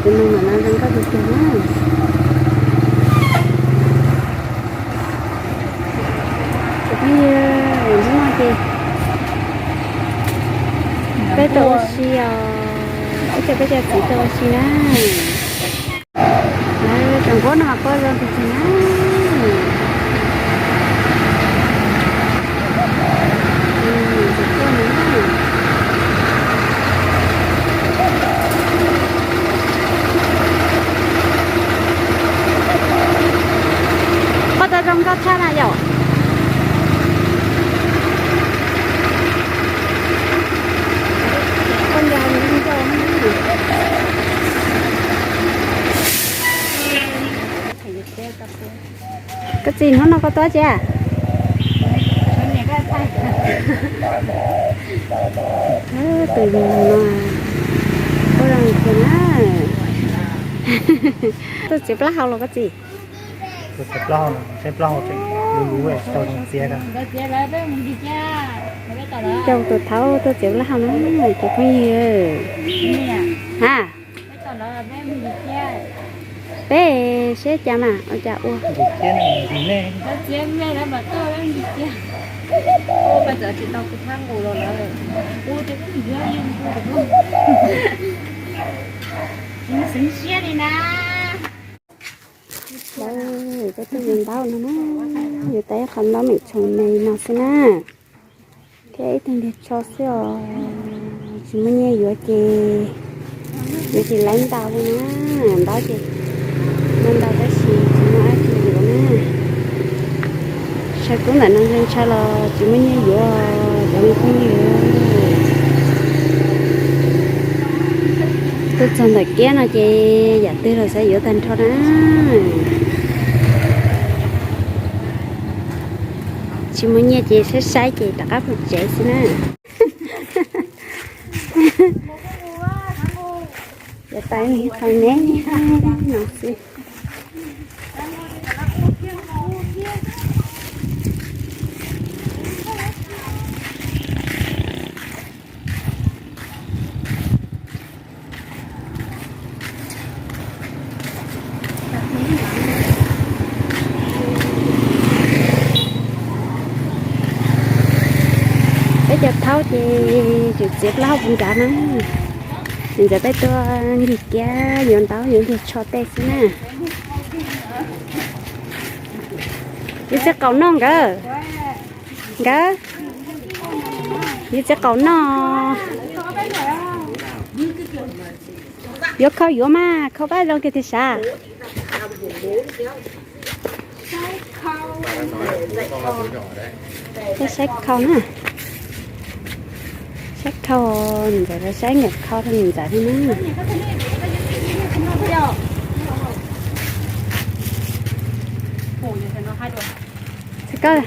Tus no mas no zoo nkauj tiag tiag na. Tus phooj ywg, hnub no ces peb tuaj ua si os, ib tsoom peb cov txiv tuaj ua si na. Lawv tsoom nquab no mas quaj zoo tiag tiag na. Quaj tau zoo nkauj tshaj na yom. Koj txiv, hnub no koj tuaj tsis? Tus no, ua zoo tiag na. Tuaj txiav plaub hau los koj txiv? Tuaj txiav plaub hau, saib plaub hau tseem luv luv, tau zoo txiav. Coj tus thaub tuaj txiav plaub hau na, cov phooj ywg. Ha, peb seb cas mas ua cas ua. Lawv, peb tuaj yuav ntaub no na, yuav tau ib qho ntaub meem tshoom me no xwb na, thiab ib tug ntiag tsho xwb os. Tsis muaj nyiaj yuav ces yuav tsis laib ntau li na, ntaub ces muaj ntau tab sis tsis muaj dab tsi yuav na. Sawv kub ntawm no ntshaw ntshaw los tsis muaj nyiaj yuav cov me phooj ywg. Tuaj txog ntawm kiab no ces yam twg los xav yuav tag nrho na. Tsis muaj nyiaj ces saib saib ces rov qab pw tsev xwb na. Yuav tau ib qho neb no xwb. Peb cov thaub ces tseem txiav plaub hau puv nrad na. Ces ntxawm peb tuaj ncig kiab yuav ntaub yuav ntiag tsho tej xwb na. Yuav txiv qaum noj nkawd. Nkawd, yuav txiv qaum noj. Yuav khau yuav mas khau qab zoo kiag tiag sav. Saib khau na. Saib khau, niam ntxawm saib nkawm khau rau niam ntxawm thiab na. Koj,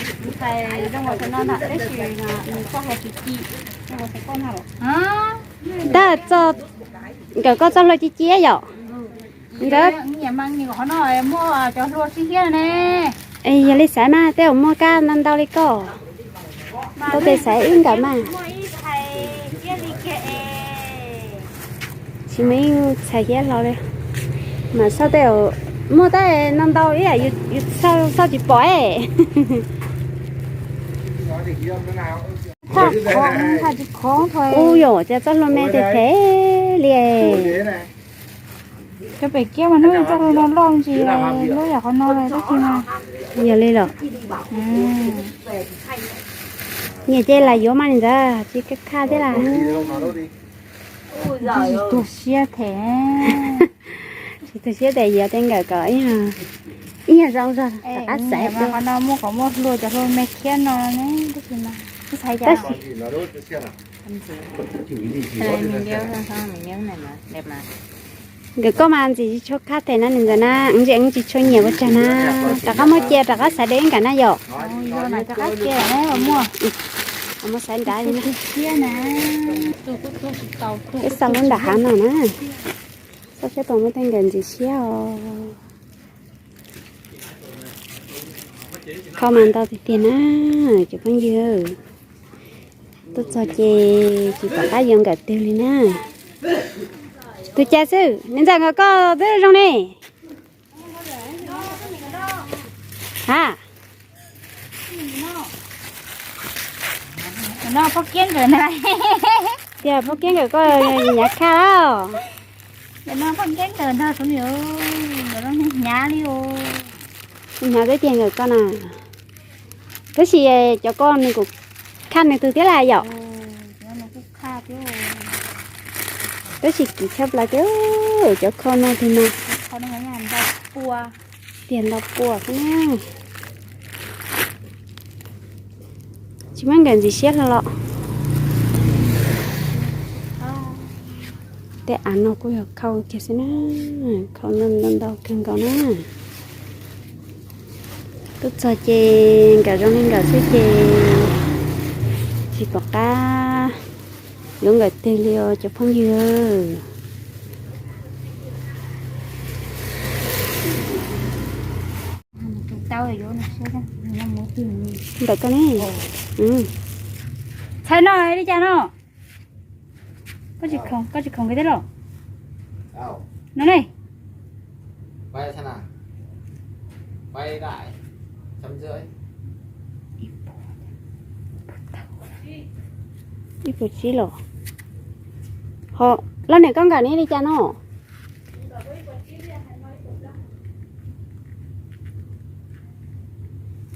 tab nkawm koj txoj hlua ci ci yom. Nkawd, yog li xaiv mas tej zaum muaj kab ntau ntau li koj. Tau tes xaiv ib nkawm mas. Tsis muaj ib txhais thiab hlo li. Mas xauj tej zaum muaj tab ntau ntau ib yam yus xauj tsis pom es. Ub, yog cas txoj hlua me tes phem li. Cov pem kiab mas hnub txoj hlua no loj ntsis lub yam qhov no tab sis mas. Yog li los. Nyiam ces lam yuav mas niam ntxawm, tsis khaj thiab las. Tsis tu siab them. Tsis tu siab tes yuav tej nkawm kom ib yam zoo zog rov qab xaiv. Qhov no muaj kom muaj hlua cov hlua me khiab no ne, tab sis mas. Tab sis nkawm koj mas ntxim tsis tshua khaj them na niam ntxawm na, ntxim tsis tshua nyiam ua tsag na. Rov qab muaj cia rov qab xaiv dua ib nkawm na yom. Mus xaiv nrad li na. Peb xauj lub nram hav no na. Xauj saib puas muaj tej nkawm ntxim siab os. Khau mas ntau tiag tiag na, cov phooj ywg. Tuaj txog ces tsis pom qab yuav nkawm twg li na. Tus cas xwb, niam ntxawm nkawd koj twb zoo ne. Ha, no poj kiab nkawd na. Tias poj kiab nkawd koj nyav khaj lawm. Nim no poj kiab nkawd nrog sawv ntxov hnyav li os. Hnyav twb tiag nkawd koj na. Tab sis cov koj nws kuj khaj nws tus thiab las yom. Tab sis kim tshaj plaws tiag, cov khau no tiag no. Tiag ntau puas xwb na. Tsis muaj nkawd ntxim siab hlo los. Tej av no kuj yog khau kiag xwb na, khau ntau ntau kawg nkaus na. Tuaj txog ces nkawd zoo li nkawd xwb ces tsis pom qab yuav nkawd twg li os cov phooj ywg. Ntawm koj ne. Txhais no li cas no? Koj tsis khoom, koj tsis khoom kiag thiab los? No ne. Ib puas tsib los. Ho, los niam koj nkawd ne li cas no?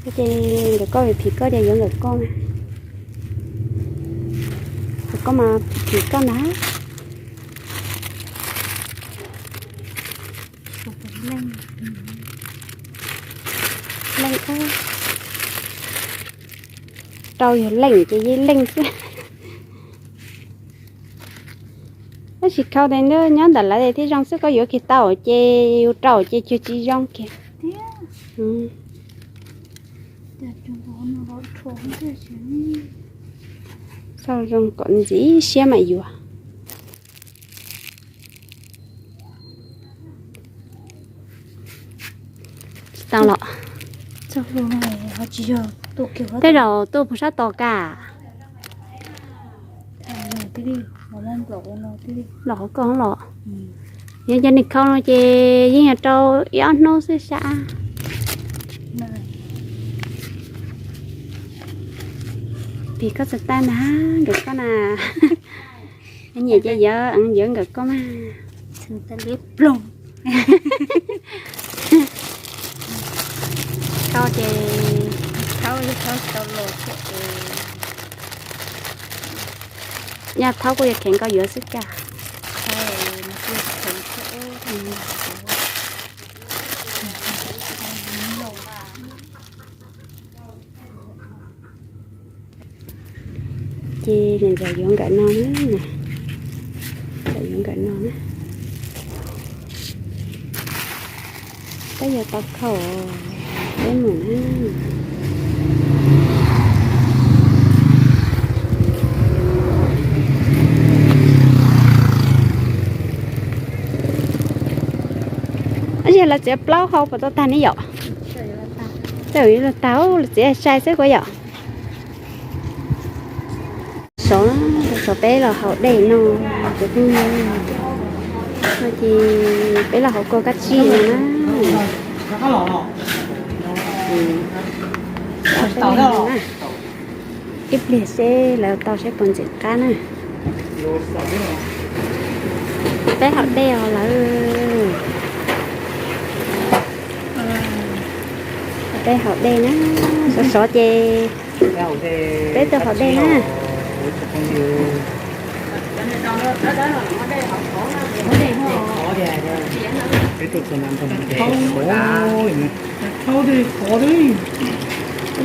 Ces nkawd koj phim koj ces yuav nkawd koj na. Nkawd koj mas phim koj ntag. Leej, rau yog leej ces yeej leej xwb. Tab sis khau tias nyob ntawm lawv thiaj zoo xwb, koj yuav kiag tau ces yus rau ces cuag tsis zoo kiag. Txhob zoo kom ntxim siab mam yuav. Tsis tau los. Tej zaum tuaj puag sab tod ka. Los hauv koj los. Yog cov niag khau no ces yeej yog rau ib ob hnub xwb sab. Phim koj txog tag na, nkawd koj na. Nyiam ces yuav, yuav nkawd koj mas. Thaub ces, thaub, thaub tau los thiab. Yog thaub kuj yog kheev koj yuav xwb cas. Ces niam ntxawm yuav nkawm no na, ntxawm yuav nkawm no na. Peb yuav tau khau, peb mus na. Ab, lawv txiav plaub hau puas tau tag ne yom? Tej zaum yuav luag tag, lawv txiav sai xwb kuv yom. Sov, sov peb los haus dej no, cov phooj ywg. No ces peb los haus kua kab tsij no na. Ib pliag seb lawv tau seb puas ntxim qab na. Peb haus dej os lawv. Peb haus dej na, sov sov ces peb tuaj haus dej na. Ib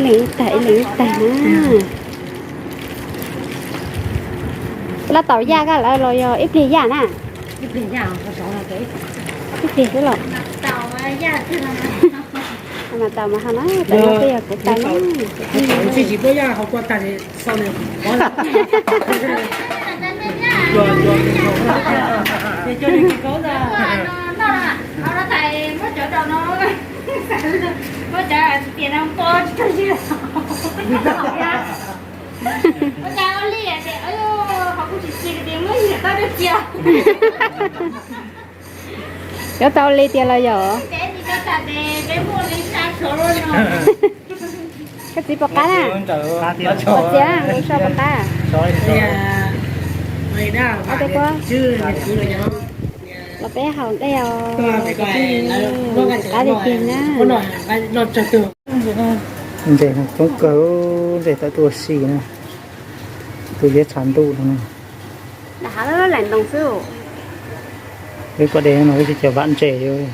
leeg ib tag, ib leeg ib tag na. Lawv tau yaj kab lawv los yog ib pliag yaj na? Ib pliag xwb los? Mas tau mas ha na, tam no twb yog kuv tau na. Yuav tau li tiag los yog? Koj txiv pom qab na? Koj txiv, kuv so pom qab. Los peb haus dej os. Qab tiag tiag na. Ntses coob kawg, ntses tawm tuaj si na. Tus liab tshav ntuj no. Peb koj de no peb tsis cov vam ntses li.